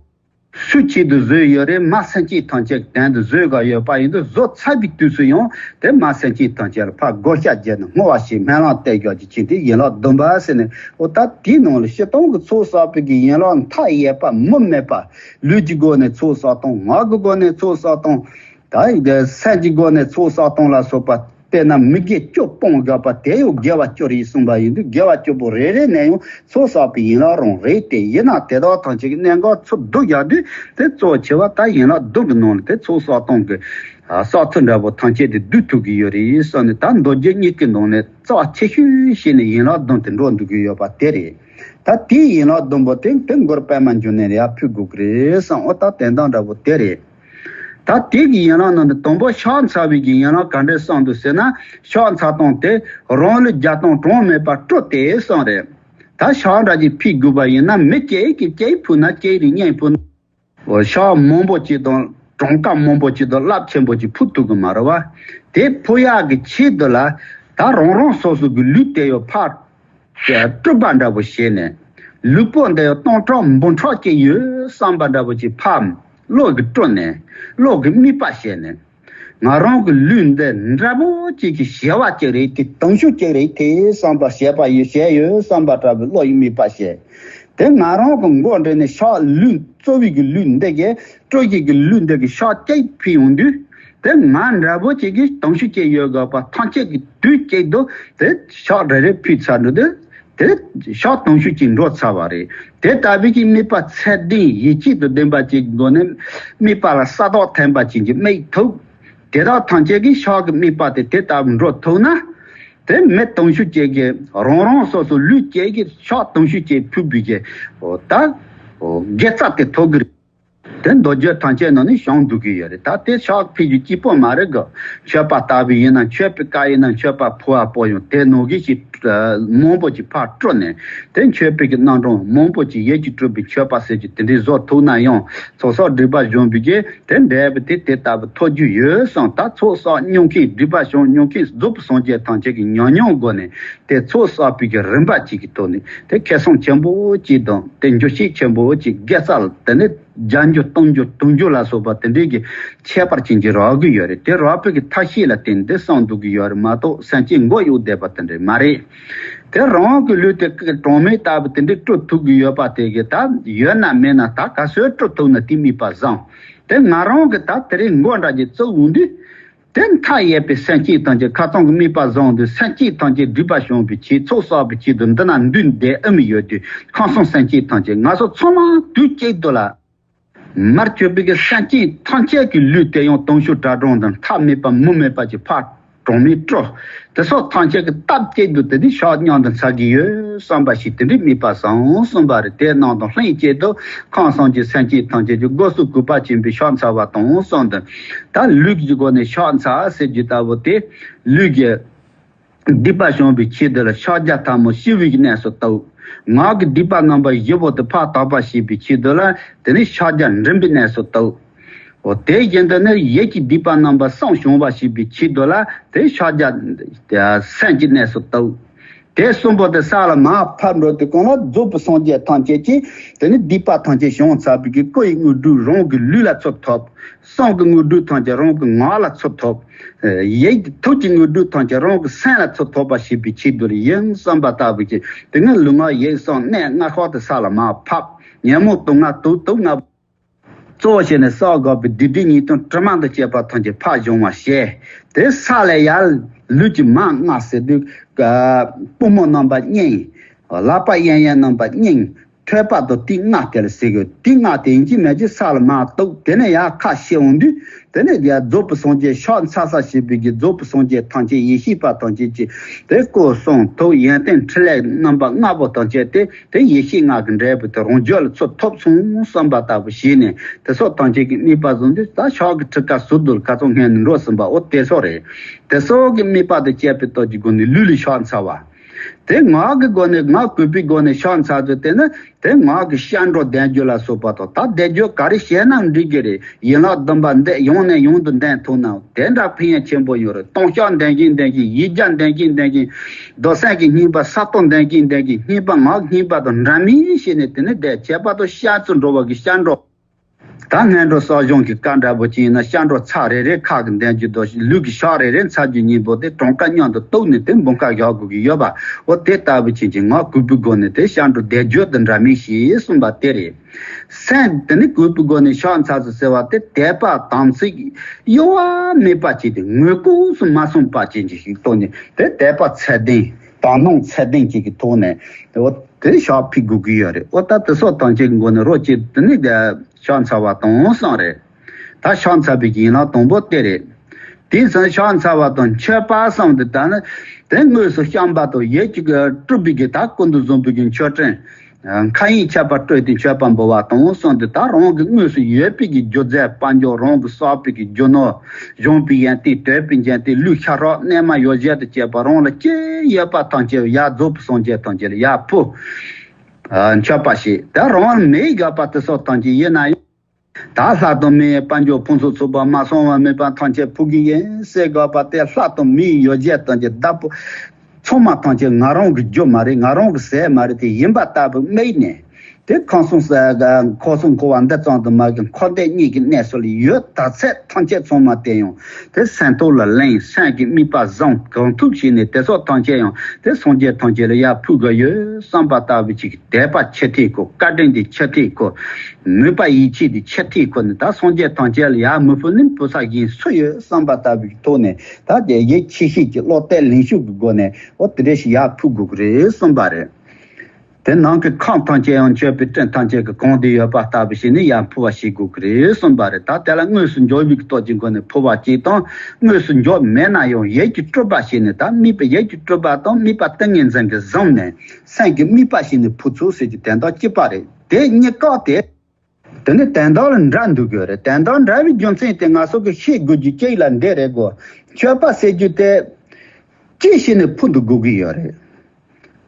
སུའི་ཆེད་དུ་བཟོས་ཡོད་རེད། མ་སེམས་ཅན་ཐམས་ཅད་ཀྱི་དོན་དུ་བཟོས་དགོས་ཡོད་པ་ཡིན་དུས་བཟོ་ཚར་བའི་དུས་སུ་ཡང་དེ་མ་སེམས་ཅན་ཐམས་ཅད་ལ་ཕར་བགོ་བཤའ་བརྒྱབ་ནས་བསྔོ་བ་ཞིག་སྨོན་ལམ་གཏད་རྒྱུ་ཅིག་བྱས་ཏེ་ཡན་ལག་བདུན་པ་ཟེར་ནས། འོ་ད་དེའི་ནང་ལ་སྤྱིར་བཏང་གི་ཚོགས་བསགས་པའི་གི་ཡན་ལག་མཐའ་ཡས་པ་མུ་མེད་པ། ལུས་ཀྱི་སྒོ་ནས་ཚོགས་བསགས་སྟངས། ངག་གི་སྒོ་ནས་ཚོགས་བསགས་སྟངས། ད་སེམས་ཀྱི་སྒོ་ནས་ཚོགས་བསགས་སྟངས་ལ་སོགས་པ། དཔེར་ན་མི་དགེ་བཅུ་སྤོང་དགོས་པ་དེ་ཡང་དགེ་བ་བཅུ་རེད་གསུངས་པ་ཡིན་དུས་དགེ་བ་བཅུ་པོ་རེ་རེ་ནས་ཡང་ཚོགས་བསགས་པའི་ཡན་ལག་རང་རེད་དེ། ཡིན་ན་དེ་དག་ཐམས་ཅད་ཀྱི་གནད་འགག་ཚུར་བསྡུ་རྒྱག་དུས་དེ་གཙོ་ཆེ་བ་ད་ཡན་ལག་བདུན་གྱི་ནང་ལ་དེ་ཚོགས་བསགས་སྟངས་ཀྱི་བསགས་ཚུལ་འདྲ་པོ་ཐམས་ཅད་དེ་བསྡུ་ཐུབ་ཀྱི་ཡོད་རེད་བསམ་ནས། ད་མདོ་རྒྱུད་གཉིས་ཀྱི་ནང་ནས་རྩ་བ་ཆེ་ཤོས་བྱས་ནས་ཡན་ལག་བདུན་དེ་འགྲོ་འདུག་གི་ཡོད་པ་དེ་རེད། ད་དེའི་ཡན་ལག་བདུན་པོ་དེ་དེ་མགུར་པད་མ་འབྱུང་གནས་ལ་ཡར་ཕུལ་དགོས་ཀྱི་རེད་བསམ། འོ་ད་དོན་དག་འདྲ་པོ་དེ་རེད། ད་དེ་གི་ཡན་ལག་ནང་ནས་དང་པོ་ཕྱག་འཚལ་བའི་གི་ཡན་ལག་ག་འདྲས་གསུངས་འདུག་ཟེར་ན། ཕྱག་འཚལ་སྟངས་དེ་རང་ལུས་བརྒྱ་སྟོང་གྲངས་མེད་པ་སྤྲོ་སྟེ་གསུངས་རེད། ད་ཕྱག་འདྲ་ཅིག་ཕུལ་དགོས་པ་ཡིན་ན་མི་གཅིག་གིས་གཅིག་ཕུལ་ན་གཅིག་རེ་གཉིས་ཕུལ་ན། འོ་ཕྱག་མང་པོ་ཅིག་དང་གྲངས་ཀ་མང་པོ་ཅིག་དང་རླབས་ཆེན་པོ་ཅིག་ཕུལ་ཐུབ་གི་མ་རེད་བ། དེ་ཕུལ་ཡག་གི་ཆེད་དུ་ལ་ད་རང་རང་སོ་སོ་གི་ལུས་དེ་ཡོད་ཕར་དཀྲུག་པ་འདྲ་པོ་བྱས་ནས། ལུས་པོ་འདི་ཡང་སྟོང་ཕྲག་འབུམ་ཕྲག་ཅིག་ཡོད་བསམ་པ་འདྲ་པོ་ཅིག་ཕར་བློ་གིས་དཀྲུགས་ནས། བློ་གིས་དམིགས་པ་བྱས་ནས། ང་རང་གི་ལུས་འདི་འདྲ་པོ་ཅིག་གི་བྱེ་བ་ཅིག་རེད་དེ། དུང་ཤུགས་ཅིག་རེད་དེ་བསམ་པ་བྱས་པ་ཡོད། བྱས་ཡོད་བསམ་པ་འདྲ་པོའི་བློ་ཡིས་དམིགས་པ་བྱས། དེ་ང་རང་གི་མགོ་འདྲེན་ནས་ཕྱག་ལུས་གཙོ་བོའི་གི་ལུས་འདི་གི་སྤྲོ་སྐྱིད་ཀྱི་ལུས་འདི་གི་ཕྱག་གཅིག་ཕུལ་ཡོང་དུས། དེ་ང་འདྲ་པོ་ཅིག་གིས་དུང་ཤུགས་ཅིག་ཡོད་དགོས་པ་ཐམས་ཅད་ཀྱིས་དུས་གཅིག་ཏུ་དེ་ཕྱག་རེ་རེ་ཕུལ་ཚར་འགྲོ་དུས། དེ་ཕྱག་དུང་ཤུགས་ཅིག་འགྲོ་ཚར་བ་རེད། དེ་ལྟ་བུའི་གི་དམིགས་པ་ཚད་ལྡན་ཡིད་ཆེས་དང་ལྡན་པ་ཅིག་གི་སྒོ་ནས་དམིགས་པ་ལ་ས་དོག་ཐོན་པ་ཅིག་གི་དམིགས་ཐུབ། དེ་དག་ཐམས་ཅད་ཀྱིས་ཕྱག་གི་དམིགས་པ་དེ་དེ་ལྟ་བུ་འགྲོ་ཐུབ་ན། དེ་མི་དུང་ཤུགས་ཅན་གྱིས་རང་རང་སོ་སོ་ལུས་ཅན་གྱིས་ཕྱག་དུང་ཤུགས་ཅན་ཕུལ་བའི་གི་འོ་ད་འོ་དགེ་རྩ་དེ་ཐོབ་གི་རེད། དེ་མདོ་རྒྱུད་ཐམས་ཅད་ནང་ནས་བྱུང་འདུག་གི་ཡོད་རེད། ད་དེ་ཕྱག་ཕུལ་རྒྱུ་གཅིག་པོ་མ་རེད་གི། མཆོད་པ་ལྟ་བུ་ཡིན་ན་མཆོད་པའི་སྐབས་ཡིན་ན་མཆོད་པ་ཕུལ་བ་པོ་ཡང་དེ་ནང་གི་ཞིག་མང་པོ་ཅིག་ཕར་སྤྲོ་ནས། དེ་མཆོད་པའི་གི་རྣམ་གྲངས་མང་པོ་ཅིག་ཡིད་ཀྱིས་སྤྲུལ་པའི་མཆོད་པ་ཟེར་རྒྱུ་དེ་འདྲའི་བཟོ་ཐུབ་ན་ཡང་ཚོགས་བསགས་སྒྲིབ་པ་སྦྱོང་བའི་གི་དེ་འདྲ་བའི་དེ་དེ་ལྟ་བུ་ཐོབ་རྒྱུ་ཡོད་བསམ། ད་ཚོགས་བསགས་མྱོང་མཁན་སྒྲིབ་པ་སྦྱོང་མྱོང་མཁན་རྫོགས་པའི་སངས་རྒྱས་ཐམས་ཅད་ཀྱི་ཉམས་མྱོང་སྒོ་ནས་དེ་ཚོགས་བསགས་པའི་གི་རིམ་པ་གཅིག་གི་ཐོག་ནས་དེ་ཁེ་བཟང་ཆེན་པོ་གཅིག་དང་དེ་འགྱུར་ཤུགས་ཆེན་པོ་གཅིག་དགེ་རྩ་ལ་དེ་ནས་བརྒྱ་འགྱུར་སྟོང་འགྱུར་དུང་འགྱུར་ལ་སོགས་པ་དེ་འདྲའི་གི་ཁྱད་པར་ཅན་གྱི་རག་གི་ཡོད་རེད། དེ་རག་པའི་གི་ཐབས་ཤེས་ལ་བརྟེན་ཏེ་གསུངས་འདུག་གི་ཡོད་རེད་མ་གཏོགས་སེམས་ཅན་མགོ་གཡོག་བསྡད་པ་དེ་འདྲ་མ་རེད། དེ་རང་གི་ལུས་དེ་གྲངས་མེད་ལྟ་བུ་དེ་འདྲའི་སྤྲོ་ཐུབ་གི་ཡོད་པ་དེ་གི་ད་ཡོད་ན་མེད་ན་ད་ག་ཚོད་སྤྲོ་ཐུབ་ན་དེ་དམིགས་པ་བཟང་། དེ་ང་རང་གི་ད་དེ་རིང་མགོ་འདྲ་གྱི་བཙུགས་འོང་དུས། དེ་མཐའ་ཡས་པའི་སེམས་ཅན་ཐམས་ཅད་ཁ་ཚང་གི་དམིགས་པ་བཟང་དུས་སེམས་ཅན་ཐམས་ཅད་སྒྲིབ་པ་སྦྱོང་བའི་ཆེད་ཚོགས་བསགས་པའི་ཆེད་དུ་འདི་ན་འདུས་བསྡད་ཨེ་མི་ཡོད་དུས་ཁམས་གསུམ་སེམས་ཅན་ཐམས་ཅད་ང་ཚོ་ཚང་མ་དུས་གཅིག་ཏུ་ལ། མར་གྱུར་པའི་གི་སེམས་ཅན་ཐམས་ཅད་ཀྱི་ལུས་དེ་ཡང་དུང་ཤུགས་དྲག་གྲང་དང་མཐའ་མེད་པ་མུ་མེད་པ་ཅིག་ཕར་གྲངས་མེད་སྤྲོ། དེ་སོགས་ཐམས་ཅད་ཀྱི་སྟབས་གཅིག་ཏུ་དེ་ནི་ཕྱག་མཉམ་དུ་འཚལ་གྱི་ཡོད་བསམ་པ་ཞིག་དེ་འདྲའི་དམིགས་པ་བཟང་གསུངས་པ་རེད། དེ་རྣམས་དང་ལྷན་ཅིག་ཏུ་ཁམས་གསུམ་གྱི་སེམས་ཅན་ཐམས་ཅད་ཀྱི་སྒོ་སུ་གུས་པ་ཆེན་པོས་ཕྱག་འཚལ་བ་དང་གསུངས་ཏེ། ད་ལུས་ཀྱི་སྒོ་ནས་ཕྱག་འཚལ་ཟེར་རྒྱུ་ལྟ་བུ་དེ་ལུས་ཀྱི་སྡིག་པ་སྦྱོང་བའི་ཆེད་དུ་ལ་ཕྱག་རྒྱ་ཐལ་མོ་སྦྱོར་བའི་གནས་སུ་བསྟོད། ངག་གི་སྡིག་པ་རྣམ་པ་བཞི་པོ་དེ་ཕར་དག་པ་བྱེད་པའི་ཆེད་དུ་ལ་དེ་ནི་ཕྱག་རྒྱ་འགྲིམ་པའི་གནས་སུ་བསྟོད། འོ་དེ་བཞིན་དུ་ནི་ཡིད་ཀྱི་སྡིག་པ་རྣམ་པ་གསུམ་སྦྱོང་བ་བྱེད་པའི་ཆེད་དུ་ལ་དེ་ཕྱག་རྒྱ་སེམས་ཀྱི་གནས་སུ་བསྟོད། དེ་གསུམ་པོ་དེ་ས་ལ་མར་ཕབ་འགྲོ་དུས་གང་ལ་རྫོགས་པའི་སངས་རྒྱས་ཐམས་ཅད་ཀྱིས་དེ་ནི་སྡིག་པ་ཐམས་ཅད་བྱང་ཚར་བའི་གི་སྐུ་ཡི་དངོས་གྲུབ་རང་གི་ལུས་ལ་ཚུར་ཐོབ། གསུང་གི་དངོས་གྲུབ་ཐམས་ཅད་རང་གི་ངག་ལ་ཚུར་ཐོབ། ཡིད་ཐུགས་ཀྱི་དངོས་གྲུབ་ཐམས་ཅད་རང་གི་སེམས་ལ་ཚུར་ཐོབ་པ་བྱེད་པའི་ཆེད་དུ་ལ་ཡིན་བསམ་པ་ལྟ་བུ་ཅིག་དེ་ནི་ལུས་ངག་ཡིད་གསུམ་གནས་ལྔ་ཤོག་དེ་ས་ལ་མར་ཕབ། ཉོན་མོངས་དུག་ལྔ་དུག་དུག་ལྔ། གཙོ་བོ་བྱས་ནས་བསགས་དགོས་པའི་སྡིག་སྒྲིབ་ཉེས་ལྟུང་དྲི་མ་དང་བཅས་པ་ཐམས་ཅད་ཕར་སྦྱོང་བར་བྱེད། དེ་ས་ལས་ཡར་ལུས་ཀྱི་མར་ལྔ་ཟེར་དུས། ཨ། པུས་མོ་རྣམ་པ་གཉིས། ལག་པ་གཡས་གཡོན་རྣམ་པ་གཉིས། ཐོད་པ་དང་ཏིལ་ལྔ་དེ་ལ་ཟེར་དགོས། ཏིལ་ལྔ་དེ་ཡིན་གཅིག་མིན་གཅིག་ས་ལ་མར་གཏུགས། དེ་ནས་ཡར་ཁ་ཕྱེ་འོང་དུས། དེ་ནས་ཡར་རྫོགས་པའི་སངས་རྒྱས་ཕྱག་འཚལ་ས་ཞེས་པའི་གི་རྫོགས་པའི་སངས་རྒྱས་ཐམས་ཅད་ཡེ་ཤེས་པ་ཐམས་ཅད་ཀྱི། དེ་སྐུ་གསུང་ཐུགས་ཡོན་ཏན་ཕྲིན་ལས་རྣམ་པ་ལྔ་པོ་ཐམས་ཅད་དེ། དེ་ཡེ་ཤེས་ལྔ་གི་འབྲས་བུ་དེ་རང་རྒྱུད་ལ་ཚུར་ཐོབ་སོང་བསམ་པ་ལྟ་བུ་བྱས་ནས། དེ་སོགས་ཐམས་ཅད་ཀྱི་དམིགས་པ་བཟུང་དུས། ད་ཕྱག་གི་ཁྲི་ཁ་ཟུར་དུ་ཁ་ཚོ་སྔོན་ནས་འགྲོ་ཟིན་པ། འོ་དེ་སོགས་ཀྱི་དམིགས་པ་དང་བཅས་པའི་སྟོབས་ཀྱི་སྒོ་ནས་ལུས་ལ་ཕྱག་འཚལ་བ། དེ་ངག་གི་སྒོ་ནས། ངག་གུས་པའི་སྒོ་ནས་ཕྱག་འཚལ་དུས། དེ་ནི་དེ་ངག་གི་སྐྱབས་འགྲོ་བཟླས་བརྗོད་ལ་སོགས་པ་དང་། ད་བཟླས་བརྗོད་ག་རེ་བྱས་ན་འགྲིག་གི་རེད། ཡན་ལག་བདུན་པ་འདི་ཡང་ནས་ཡང་དུ་འདོན་ཐུབ་ན་དེ་འདྲ་ཕན་ཡོན་ཆེན་པོ་ཡོད་རེད། ལྟུང་བཤགས་འདོན་གྱིན་འདོན་གྱིན། ཡིག་བརྒྱ་འདོན་གྱིན་འདོན་གྱིན། རྡོར་སེམས་ཀྱི་བསྙེན་པ་ས་སྟོང་འདོན་གྱིན་འདོན་གྱིན། བསྙེན་པ་ངག་བསྙེན་པ་དང་འདྲ་མིན་བྱས་ནས། དེ་ནི་དེ་ཁྱད་པར་དུ་སྐྱབས་སུ་འགྲོ་བ་གི་སྐྱབས་འགྲོ། ད་སྔོན་འགྲོ་གསོག་སྦྱོང་གི་སྐབས་འདྲ་པོ་ཅིག་ཡིན་ན། སྐྱབས་འགྲོ་ཚར་རེ་རེ་ཁ་གི་འདོན་རྒྱུ་དང་། ལུས་ཀྱི་ཕྱག་རེ་རེ་འཚལ་རྒྱུ་གཉིས་པོ་དེ་གྲངས་ཀ་མཉམ་དུ་གཏུགས་ནས་དེ་འབུམ་ཁ་བཞག་དགོས་ཀྱི་ཡོད་པ། འོ་དེ་ལྟ་བུ་ཅན་གྱི་ངག་གུས་པའི་སྒོ་ནས་དེ་སྐྱབས་འགྲོ་བཟླས་བརྗོད་དང་འདྲ་མིན་ཞེས་གསུངས་པ་དེ་རེད། སེམས་དེ་ནི་གུས་པའི་སྒོ་ནས་ཕྱག་འཚལ་ཚུལ་ཟེར་བ་དེ། དད་པ་དམ་ཚིག་གཡོ་བ་མེད་པ་བྱས་ཏེ། ངོས་ལྐོག་སུ་མ་སོང་བ་ཅན་གྱི་ཞིག་ཐོག་ནས། དེ་དད་པ་ཚད་ལྡན། དག་སྣང་ཚད་ལྡན་ཅིག་གི་ཐོག་ནས། འོ་དེ་ཕྱག་ཕུལ་དགོས་ཀྱི་ཡོད་རེད། འོ་ད་དེ་སོགས་ཐམས་ཅད་ཀྱི་སྒོ་ནས་རོགས་ཀྱིས་དེ་ནི་ཕྱག་འཚལ་བ་དང་གསུམ་རེད། ད་ཕྱག་འཚལ་བའི་ཡན་ལག་དང་པོ་དེ་རེད། དེའི་ཚེ་ཕྱག་འཚལ་བ་དང་མཆོད་པ་གསུམ་དེ། ད་ནི་དེ་དངོས་སུ་བཤམས་པ་དང་། ཡིད་ཀྱིས་སྤྲུལ་པའི་གི་ད་སྐུ་མདོག་བཟང་པོའི་གི་མཆོད་སྤྲིན། མཁའ་དབྱིངས་ཁྱབ་པར་སྤྲོས་ཏེ་མཆོད་པ་འབུལ་བ་དང་གསུམ་དེ། ད་རང་གི་དངོས་སུ་ཡོད་པའི་གི་སྒྱུ་རྩལ་དཔལ་འབྱོར། རང་གི་བསགས་པའི་གི་རྒྱུ་ནོར། བཞེངས་པའི་ཡོན་ཏན། བསྟོད་པའི་ཡོན་ཏན། ལུས་ཤ་རོགས་གནས་མལ་ཡོ་བྱད་དང་བཅས་པ་རང་ལ་ཅི་ཡོད་པ་ཐམས་ཅད་ཡར་རྫོགས་པའི་སངས་རྒྱས་ཐམས་ཅད་ལ་ཡར་ཕུལ། ཨ། མཆོད་པ་བྱེད། ད་རང་ལ་མེད་དགོས་པ་དེ་སོགས་ཐམས་ཅད་ཡིན་ན་ཡང་། ད་ལྷ་དང་མིའི་དཔལ་འབྱོར་ཕུན་སུམ་ཚོགས་པ་མ་སོང་བ་མེད་པ་ཐམས་ཅད་ཕུལ་གྱི་ཡིན་ཟེར་དགོས་པ་དེ། ལྷ་དང་མིའི་ཡོ་བྱད་ཐམས་ཅད་བདག་པོ། ཚང་མ་ཐམས་ཅད་ང་རང་གི་རྒྱུ་མ་རེད། ང་རང་གི་ཟས་མ་རེད། དེ་ཡིན་པ་ལྟ་བུ་དམིགས་ནས། དེ་ཁམས་གསུམ་ས་ག་འཁོར་གསུམ་འཁོར་བ་འདི་ཙམ་དུ་མ་གི་འཁོར་འདས་གཉིས་ཀྱི་གནས་སུ་ལ་ཡོད་ད་ཚད་ཐམས་ཅད་ཚང་མ་དེ་ཡང་དེ་སེམས་ཐོག་ལ་ལེན། སེམས་ཀྱི་དམིགས་པ་བཟང་གང་ཐུབ་བྱས་ནས། དེ་སོགས་ཐམས་ཅད་ཡང་དེ་སངས་རྒྱས་ཐམས་ཅད་ལ་ཡར་ཕུལ་དགོས་ཡོད་བསམ་པ་ལྟ་བུ་ཅིག་དད་པ་ཆེ་ཐིག་གོ། བཀའ་དྲིན་དེ་ཆེ་ཐིག་གོ། མོས་པ་ཡིད་ཆེས་དེ་ཆེ་ཐིག་གོ་ནས། ད་སངས་རྒྱས་ཐམས་ཅད་ལ་ཡར་མི་ཕུལ་ནི་ཕུལ་ས་གཞན་སུ་ཡོད་བསམ་པ་ལྟ་བུའི་ཐོག་ནས། ད་དེ་ཡིད་ཆེས་ཤེས་ཀྱི་བློ་གཏད་ལེན་ཤུགས་ཀྱི་སྒོ་ནས། འོ་དེ་འདྲ་ཞིག་ཡར་ཕུལ་དགོས་ཀྱི་རེད་བསམ་པ་རེད། དེ་ནང་གི་ཁམས་ཐམས་ཅད་ཡང་མཆོད་པའི་སྤྲིན་ཐམས་ཅད་ཀྱིས་གང་བསྡུས་ཡོད་པ་ལྟ་བུ་ཞིག་ནི་ཡར་ཕུལ་བ་ཞིག་དགོས་ཀྱི་རེད་གསུངས་པ་རེད། ད་དེ་ལ་དངོས་སུ་འབྱོར་བའི་སྟོབས་ཀྱི་སྒོ་ནས་ཕུལ་བ་གཅིག་དང་། དངོས་སུ་འབྱོར་མེད་ན་ཡང་ཡིད་ཀྱི་སྤྲུལ་པ་ཞིག་ནས། ད་དམིགས་པའི་ཡིད་ཀྱི་སྤྲུལ་པ་དང་། དམིགས་པ་ཏིང་ངེ་འཛིན་གྱིས་བཟུང་ནས་སེམས་ཀྱི་དམིགས་པ་ཞིག་ནས་ཕུལ་ཚུལ་ཟེར་གྱི་དོན་དག་གཅིག་པ་རེད། དེ་གཉིས་ཀ་དེ། དེ་ནི་དོན་དག་ལ་འདྲ་འདུག་གི་རེད། དོན་དག་འདྲ་བའི་རྒྱུ་མཚན་དེ་ང་ཚོ་གི་ཤེས་དགོས་རྒྱུ་གཅིག་ལ་འདི་རེད་གོ། མཆོད་པ་ཟེར་རྒྱུ་དེ་ཅི་ཞིག་ནས་ཕུལ་དུ་དགོས་ཀྱི་ཡོད་རེད།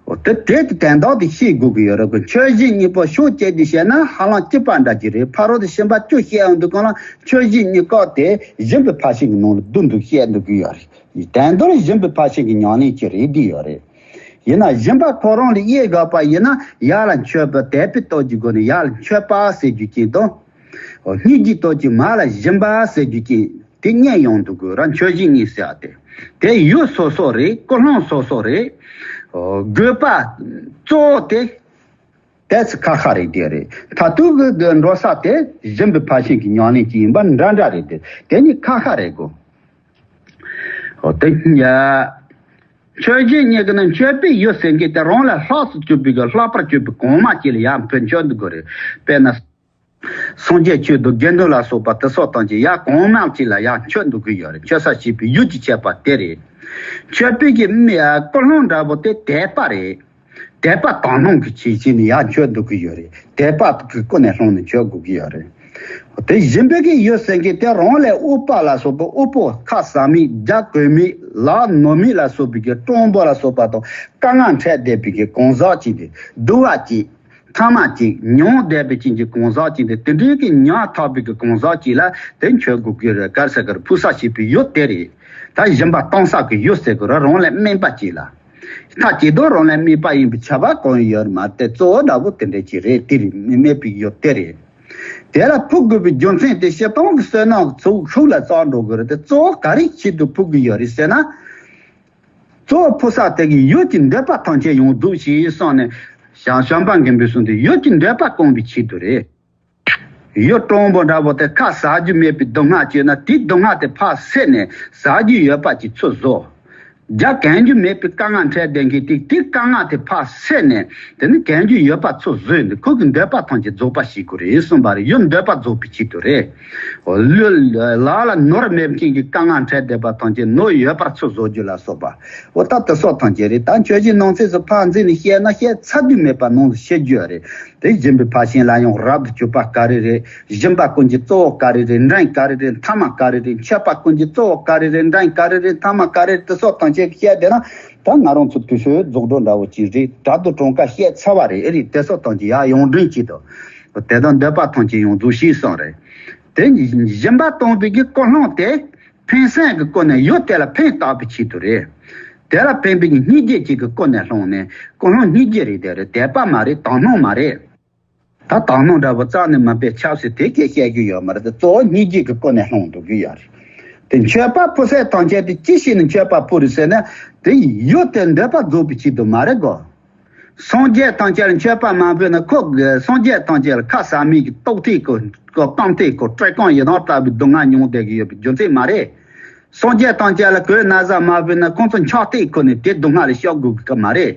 འོ་དེ་དེ་དེ་དོན་དག་དེ་ཤེས་དགོས་ཀྱི་ཡོད་རེད་གོ། མཆོད་བཞི་གཉིས་པོ་ཕྱོགས་གཅིག་ནས་བཤད་ན་ཧ་ལམ་གཅིག་པ་འདྲ་གི་རེད། ཕ་རོལ་ཏུ་ཕྱིན་པ་བཅུ་བཤད་ཡོང་དུས་སྒང་ལ། མཆོད་བཞི་གཉིས་ཀ་དེ་སྦྱིན་པའི་ཕར་ཕྱིན་གྱི་ནང་ལ་བསྡུ་འདུག་བཤད་འདུག་གི་ཡོད་རེད། དོན་དག་སྦྱིན་པའི་ཕར་ཕྱིན་གྱི་ཉམས་ལེན་གྱི་རེད་འདི་ཡོད་རེད། ཡིན་ན་སྦྱིན་པ་ཁོ་རང་ལ་དབྱེ་དགོས་པ་ཡིན་ན། ཡར་ལ་མཆོད་པ། དད་པའི་སྟོབས་ཀྱི་སྒོ་ནས་ཡར་ལ་མཆོད་པ་ཟེར་རྒྱུ་གཅིག་དང་། སྙིང་རྗེའི་སྟོབས་ཀྱིས་མར་ལ་སྦྱིན་པ་ཟེར་རྒྱུ་གཅིག་དེ་གཉིས་ཡོང་འདུག་གི་ར། མཆོད་བཞི་གཉིས་ཟེར་བ་དེ། དེ་ཡུལ་སོ་སོ་རེད། ཀུན་སློང་སོ་སོ་རེད། དགོས་པ་གཙོ་བོ་དེ་ཏོག་ཙམ་ཁ་ཁ་རེད། དེ་རེད། མཐར་ཐུག་གི་འགྲོ་ས་དེ་སྦྱིན་པའི་ཕར་ཕྱིན་གྱི་ཉམས་ལེན་གཅིག་ཡིན་པ་འདྲ་འདྲ་རེད། དེ་དེ་གཉིས་ཁ་ཁ་རེད་གོ། འོ་དེ་ཡ། མཆོད་བཞི་གཉིས་ཀྱི་ནང་མཆོད་པའི་ཡུལ་ཟེར་མཁན་དེ་རང་ལས་ལྷག་ཏུ་གྱུར་པའི་གི་ལྷག་པར་གྱུར་པའི་གོང་མ་གཅིག་ལ་ཡར་ཕུལ་མཆོད་འདུག་གི་རེད། དཔེར་ན། སངས་རྒྱས་ཆོས་དང་དགེ་འདུན་ལ་སོགས་པ་དེ་སོགས་ཐམས་ཅད་ཡར་གོང་མ་གཅིག་ལ་ཡར་མཆོད་འདུག་གི་ཡོད་རེད། མཆོད་ས་བྱེད་པའི་ཡུལ་གྱི་ཁྱད་པར་དེ་རེད། མཆོད་པའི་གི་མི་ཀུན་སློང་འདྲ་པོ་དེ་དད་པ་རེད། དད་པ་དག་སྣང་གི་ཆེད་ཅིག་ནས་ཡར་མཆོད་འདུག་གི་ཡོད་རེད། དད་པ་གི་ཀུན་ནས་སློང་ནས་མཆོད་དགོས་ཀྱི་ཡོད་རེད། དེ་སྦྱིན་པའི་གི་ཡུལ་ཟེར་མཁན་དེ་རང་ལས་དབུལ་པ་ལ་སོགས་པ། དབུལ་པོ་ཁ་ཟ་མི་རྒྱགས་གོས་མི་ལག་ནོར་མི་ལ་སོགས་པའི་གི་སྤྲང་པོ་ལ་སོགས་པ་དང་། དཀའ་ངལ་འཕྲད་བསྡད་པའི་གི་གང་ཟག་ཅིག་དེ། སྡུག་བ་ཅིག་ཐ་མ་ཅིག་མྱོང་བསྡད་པའི་ཅན་གྱི་གང་ཟག་ཅིག་དེ། དེ་འདྲའི་གི་ཉམ་ཐག་པའི་གི་གང་ཟག་ཅིག་ལ་དེ་མཆོད་དགོས་ཀྱི་རེད། ག་རེ་ཟེར་གི་རེད། ཕུལ་ས་བྱེད་པའི་ཡུལ་དེ་རེད། ད་སྦྱིན་པ་གཏོང་ས་གི་ཡུལ་ཟེར་གི་རེད། རང་ལས་དམན་པ་ཅིག་ལ། མཐའ་གཅིག་ཏུ་རང་ལས་དམན་པ་ཡིན་པའི་ཁྱབ་པ་གང་ཡང་ཡོད་མ་རེད། གཙོ་བོ་འདྲ་པོ་དེ་འདྲ་ཅིག་རེད། དེ་རེད། དམན་པའི་ཡུལ་དེ་རེད། དེ་ལ་ཕུལ་དགོས་པའི་རྒྱུ་མཚན་དེ་སྤྱིར་བཏང་གི་བསོད་ནམས་ཚུགས་ཤུགས་ལ་བརྩི་འགྲོ་གི་རེད། དེ་གཙོ་བོ་ག་རེ་ཆེད་དུ་ཕུལ་གི་ཡོད་རེད་ཟེར་ན། གཙོ་བོ་ཕུལ་ས་དེ་གི་ཡུལ་གྱི་འདོད་པ་ཐམས་ཅད་ཡོང་འདུག་ཞེས་གསུངས་ནས། བྱམས་བྱམས་པ་མགོན་པོས་གསུངས་ཏེ། ཡུལ་གྱི་འདོད་པ་སྐོང་བའི་ཆེད་དུ་རེད། ཡུལ་དྲང་པོ་འདྲ་པོ་དེ་ཁ་ཟ་རྒྱུ་མེད་པའི་སྡུག་བསྔལ་བྱས་ན། དེའི་སྡུག་བསྔལ་དེ་ཕར་བསད་ནས་ཟ་རྒྱུ་ཡོད་པ་ཅིག་ཚུར་བཟོ། རྒྱག་གོན་རྒྱུ་མེད་པའི་དཀའ་ངལ་འཕྲད་བསྡད་མཁན་དེ། དེའི་དཀའ་ངལ་དེ་ཕར་བསད་ནས། དེ་ནི་གོན་རྒྱུ་ཡོད་པ་ཚུར་བཟོས་ནས། ཁོ་གི་འདོད་པ་ཐམས་ཅད་རྫོགས་པ་བྱེད་དགོས་རེད་གསུངས་པ་རེད། ཡུལ་འདོད་པ་རྫོགས་པའི་ཆེད་དུ་རེད། ལག་ལ་ནོར་མེད་མཁན་གྱི་དཀའ་ངལ་འཕྲད་བསྡད་པ་ཐམས་ཅད་ནོར་ཡོད་པར་ཚུར་བཟོ་རྒྱུ་ལ་སོགས་པ། འོ་ད་དེ་སོགས་ཐམས་ཅད་རེད། ད་ཆོས་བཞིན་ནང་གསེས་སུ་ཕར་འཛིན་ནས་བཤད་ན་བཤད་ཚར་དུས་མེད་པ་ནང་དུ་བཤད་རྒྱུ་རེད། དེ་སྦྱིན་པའི་ཕར་ཕྱིན་ལ་ཡང་རབ་ཏུ་གྱུར་པ་ག་རེ་རེད། སྦྱིན་པ་ཀུན་གྱི་གཙོ་བོ་ག་རེ་རེད། འབྲིང་ག་རེ་རེད། ཐ་མ་ག་རེ་རེད། མཆོད་པ་ཀུན་གྱི་གཙོ་བོ་ག་རེ་རེད། འབྲིང་ག་རེ་རེད། ཐ་མ་ག་རེ་རེད། དེ་སོགས་ཐམས་ཅད་བཤད་བསྡད་ན། ད་ང་རང་ཚོ་དུས་ཚོད་རྫོགས་འགྲོ་འདྲ་བོ་ཅིག་རེད། དྲ་དུ་གྲངས་ཀ་བཤད་ཚར་བ་རེད། ཨེ་རེད། དེ་སོགས་ཐམས་ཅད་ཡར་ཡོངས་འབྲིང་གཅིག་ཏུ། དེ་དང་འདོད་པ་ཐམས་ཅད་ཡོངས་རྫོགས་ཤེས་གསུངས་རེད། དེ་སྦྱིན་པ་གཏོང་བའི་གི་ཀུན་སློང་དེ། ཕན་སེམས་ཀྱི་སྒོ་ནས་ཡུལ་དེ་ལ་ཕན་བཏགས་པའི་ཆེད་དུ་རེད། དེ་ལ་ཕན་པའི་སྙིང་རྗེ་གཅིག་གི་སྒོ་ནས་བསླངས་ནས། ཀུན་སློང་སྙིང་རྗེ་རེད། དེ་རེད། དད་པ་མ་རེད། དག་སྣང་མ་རེད། ད་དག་སྣང་འདྲ་པོ་རྩ་ནས་མིན་པས་ཁྱབ་ཟེར་དེ་སྐད་བཤད་རྒྱུ་ཡོད་མ་རེད། དེ་གཙོ་བོ་སྙིང་རྗེ་གི་སྒོ་ནས་བསླངས་འདུག་གི་ཡོད་རེད། དེ་མཆོད་པ་ཕུལ་སའི་ཐམས་ཅད་དེ་ཅི་ཞིག་ནས་མཆོད་པ་ཕུལ་རེད་ཟེར་ན། དེ་ཡུལ་དེ་འདོད་པ་རྫོགས་པའི་ཆེད་དུ་མ་རེད་གོ། སངས་རྒྱས་ཐམས་ཅད་ལ་མཆོད་པ་མ་ཕུལ་ན། ཁོ་གི་སངས་རྒྱས་ཐམས་ཅད་ལ་ཁ་ཟ་མི་གི་ལྟོགས་ཐིག་གོ། རྐང་ཐིག་གོ། བཀྲེས་སྐོམ་ཡི་དྭགས་ལྟ་བུའི་སྡུག་བསྔལ་མྱོང་བསྡད་ཀྱི་ཡོད་པའི་རྒྱུ་མཚན་མ་རེད། སངས་རྒྱས་ཐམས་ཅད་ལ་གོས་ན་བཟའ་མ་ཕུལ་ན། ཁོང་ཚོ་འཁྱག་སྟེགས་ཁུར་ནས་དེ་སྡུག་བསྔལ་ལས་སྐྱོབ་དགོས་ཀྱི་མ་རེད།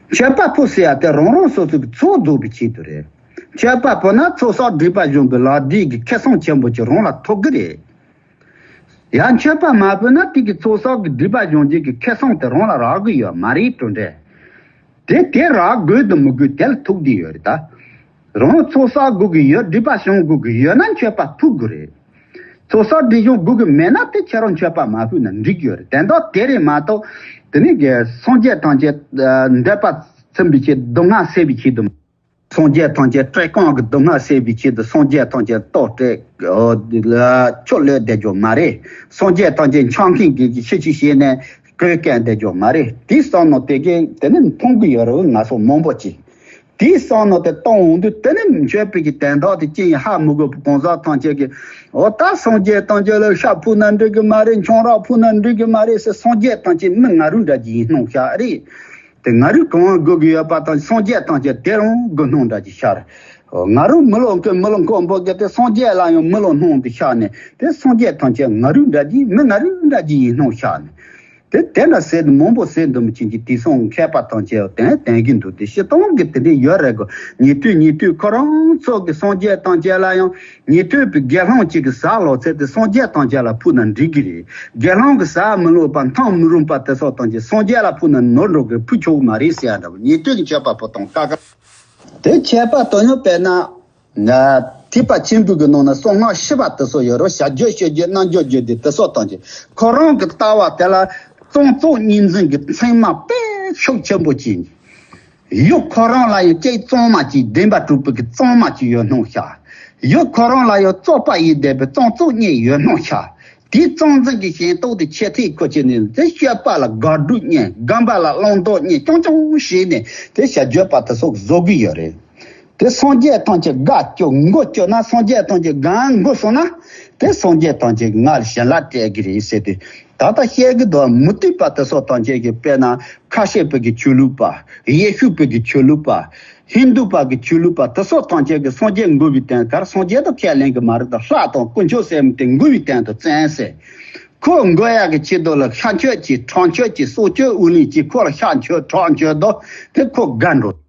མཆོད་པ་ཕུལ་ཟེར་ཡ་དེ་རང་རང་སོ་སོ་གི་ཚོགས་རྫོགས་པའི་ཆེད་དུ་རེད། མཆོད་པ་ཕུལ་ན་ཚོགས་བསགས་སྒྲིབ་པ་སྦྱོང་བའི་ལག་བདེ་གི་ཁེ་བཟང་ཆེན་པོ་ཅིག་རང་ལ་ཐོབ་གི་རེད། ཡང་མཆོད་པ་མ་ཕུལ་ན་དེ་གི་ཚོགས་བསགས་ཀྱི་སྒྲིབ་པ་སྦྱོང་བྱེད་ཀྱི་ཁེ་བཟང་དེ་རང་ལ་རག་གི་ཡོད་མ་རེད། འགྲོ་འདྲེ། དེ་དེ་རག་དགོས་དང་མི་དགོས་དེ་ལ་ཐུག་བསྡད་ཡོད་རེད་ད། རང་ཚོགས་བསགས་དགོས་ཀྱི་ཡོད། སྒྲིབ་པ་སྦྱོང་དགོས་ཀྱི་ཡོད་ན་མཆོད་པ་ཕུལ་དགོས་རེད། ཚོགས་བསགས་སྒྲིབ་སྦྱོང་དགོས་ཀྱི་མེད་ན་དེ་ཁྱེད་རང་མཆོད་པ་མ་ཕུལ་ན་འགྲིག་གི་ཡོད་རེད། དེ་འདྲ་དེ་རེད་མ་གཏོགས། དེ་ནི་གི་སངས་རྒྱས་ཐམས་ཅད་འདོད་པ་ཚིམ་པའི་ཆེད། སྡུག་བསྔལ་སེལ་བའི་ཆེད་དུ། སངས་རྒྱས་ཐམས་ཅད་བཀྲེས་སྐོམ་གྱི་སྡུག་བསྔལ་སེལ་བའི་ཆེད་དུ། སངས་རྒྱས་ཐམས་ཅད་ལྟོགས་བཀྲེས་ལ་ཆུ་བླུད་བསྡད་རྒྱུ་མ་རེད། སངས་རྒྱས་ཐམས་ཅད་འཁྱག་མཁན་གྱི་ཤི་ཆུ་བྱས་ནས་གོས་གོན་བསྡད་རྒྱུ་མ་རེད། དེ་བསམ་ན་དེ་གས་དེ་ནི་མཐོང་གི་ཡོད་རེད། ང་ཚོ་མང་པོ་ཅིག་དེ་བསམ་ན་དེ་གཏོང་འོང་དུས། དེ་ནི་མཆོད་པའི་གི་དོན་དག་དེ་ཅི་ཡིན་ཧ་མི་གོ་བའི་གང་ཟག་ཐམས་ཅད་ཀྱིས། འོ་ད་སངས་རྒྱས་ཐམས་ཅད་ལ་ཤ་ཕུལ་ན་འགྲིག་གི་མ་རེད། ཆང་རག་ཕུལ་ན་འགྲིག་གི་མ་རེད་ཟེར། སངས་རྒྱས་ཐམས་ཅད་མི་ང་རང་འདྲ་ཅིག་ཡིན་སྣང་ཤག་རེད། དེ་ང་རང་གང་དགོས་ཀྱི་ཡོད་པ་དང་། སངས་རྒྱས་ཐམས་ཅད་དེ་རང་དགོས་སྣང་འདྲ་ཅིག་ཤར། ང་རང་མི་ལོ་ཀུན་མི་ལོ་འཁོར་འབོད་ཀྱི་དེ། སངས་རྒྱས་ལ་ཡང་མི་ལོ་སྣང་དུ་ཤར་ནས། དེ་སངས་རྒྱས་ཐམས་ཅད་ང་རང་འདྲ་ཅིག་མི་ང་རང་འདྲ་ཅིག་ཡིན་སྣང་ཤར་ནས། དེ་དེ་འདྲ་ཟེར་དུ་མང་པོ་ཟེར་འདུག་མི་ཅན་གྱི་དེང་སང་མཁས་པ་ཐམས་ཅད་དེ་དེང་གི་འདུག་དེ་སྤྱིར་བཏང་གི་དེ་འདྲ་ཡོད་རེད་གོ། ཉན་ཐོས་ཉན་ཐོས་ཁོ་རང་ཚོ་གི་སངས་རྒྱས་ཐམས་ཅད་ལ་ཡང་། ཉན་ཐོས་པའི་དགེ་སློང་གཅིག་གི་ཟ་ལོ་ཚད་དེ་སངས་རྒྱས་ཐམས་ཅད་ལ་ཕུལ་ན་འགྲིག་གི་རེད། དགེ་སློང་གི་ཟ་མི་ལོ་པ་འཐུང་མི་རུང་པ་དེ་སོགས་ཐམས་ཅད་སངས་རྒྱས་ལ་ཕུལ་ན་ནོར་འགྲོ་གི། ཕུལ་ཆོག་གི་མ་རེད་ཟེར་ཡ་འདྲ་བོ། ཉན་ཐོས་ཀྱི་མཆོད་པ་ཕུལ་སྟངས་ཀ་ཀ་དེ་མཆོད་པ་དོན་སྙིང་དཔེར་ན། ཐེག་པ་ཆེན་པོའི་གི་ནང་ན་གསང་སྔགས་ཞི་བ་དེ་སོགས་ཡོད་རེད། བྱ་རྒྱུད་བཤད་རྒྱུད་རྣལ་འབྱོར་རྒྱུད་སྡེ་དེ་སོགས་ཐམས་ཅད་ཁོ་རང་གི་ལྟ་བ་དེ་ལ་གཙང་བཙོག་གཉིས་འཛིན་གྱི་མཚན་མ་དཔེ་ཤུགས་ཆེན་པོ་ཅིག་ཡུལ་ཁོ་རང་ལ་ཡང་གཅིག་གཙང་མ་ཅིག་བདེན་པ་གྲུབ་པའི་གི་གཙང་མ་ཅིག་ཡོད་སྣང་ཤག་ཡུལ་ཁོ་རང་ལ་ཡང་བཙོག་པ་ཡིས་བསྡད་པའི་གཙང་བཙོག་གཉིས་ཡོད་སྣང་ཤག་དེའི་གཙང་འཛིན་གྱི་ཞེན་ལྟོགས་དེ་ཆེ་ཐིག་ཁོ་ཆེ་ནས། དེ་སྤྱོད་པ་ལ་དགག་སྒྲུབ་གཉིས། སྒོམ་པ་ལ་བླང་དོར་གཉིས། རྐྱང་རྐྱང་བྱས་ནས་དེ་བྱ་རྒྱུད་པ་དེ་སོགས་བཟོ་གི་ཡོད་རེད། དེ་སངས་རྒྱས་ཐམས་ཅད་དགའ་སྐྱོ་མགོ་སྐྱོ་ན། སངས་རྒྱས་ཐམས་ཅད་དགའ་མགོ་སོང་ན། དེ་སངས་རྒྱས་ཐམས་ཅད་ང་ལ་བྱིན་རླབས་སྤྲད་ཀྱི་རེད་ཟེར་ཏེ། ད་ལྟ་བཤད་ཀྱི་འདུག་མུ་སྟེགས་པ་དེ་སོགས་ཐམས་ཅད་ཀྱིས་དཔེར་ན་ཁ་ཆེ་བོད་ཀྱི་ཆོས་ལུགས་པ། ཡེ་ཤུ་བོད་ཀྱི་ཆོས་ལུགས་པ། ཧིན་དུ་པ་གི་ཆོས་ལུགས་པ་དེ་སོགས་ཐམས་ཅད་ཀྱིས་སངས་རྒྱས་མགོ་བའི་སྟེང་གར། སངས་རྒྱས་དང་ཁས་ལེན་གྱི་མ་རེད་དང་། ལྷ་དང་དཀོན་མཆོག་ཟེར་མི་དེ་མགོ་བའི་སྟེང་དུ་བཙན་ཟེར། ཁོ་མགོ་ཡག་གི་ཆེད་དུ་ལ་ཤ་མཆོད་ཀྱི་ཁྲག་མཆོད་ཀྱི་སྲོག་གཅོད་ཨུ་ལི་ཀྱི་ཁོ་ལ་ཤ་མཆོད་ཁྲག་མཆོད་དོ། དེ་ཁོ་དགའ་འགྲོ།